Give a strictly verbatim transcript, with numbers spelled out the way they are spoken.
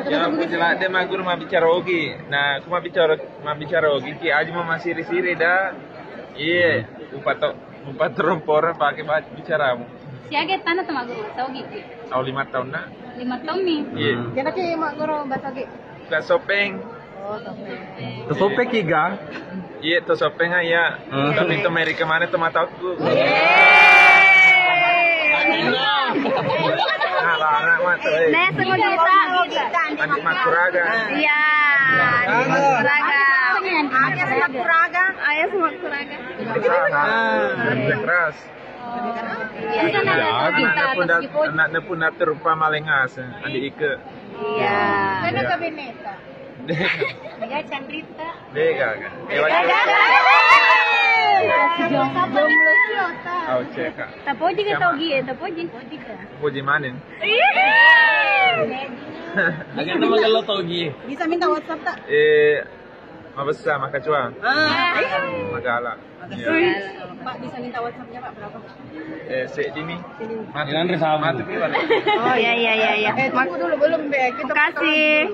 Ya, aku jelas deh, magguru mabbicara ogi. Nah, aku mabbicara, mabbicara ogi, ki aja mau masiri-siri dah. Iya, upato, upato rompora pakai ba-, bicaramu. Siaga tanah tuh magguru, tau gitu. Tau lima tahun nak. Lima tahun nih. Iya. Kena ki magguru bahasa ogi. Gak sopeng. Oh, sopeng. Sopeng kiga? Iya, to sopeng ah, iya. Hmm. Tapi to Amerika mana to mata aku. Nah, lah, anak mata, eh. Nah, semua cerita. Anak Makuraga. Iya, anak Makuraga. Ayah semua Makuraga. Ayah semua Makuraga. Kerja keras. Iya, anak pun dat-, anak pun datur rupa malengas, adik Ike. Iya. Karena kabineta. Iya, Candrita. Dega kan? Iya, Candrita. Au ceka. Tapoji ke tau gie, tapoji. Poji manin. Agak nama gelo tau gie. Bisa minta WhatsApp tak? Eh, mabessa, makacua. Ah. Magala. Iya. Pak, bisa minta WhatsApp-nya, Pak, berapa? Eh, seddi ni. Mati. Mati pi balik. Oh, iya, iya, iya, iya. Eh, tunggu dulu, belum, Be. Kita kasih.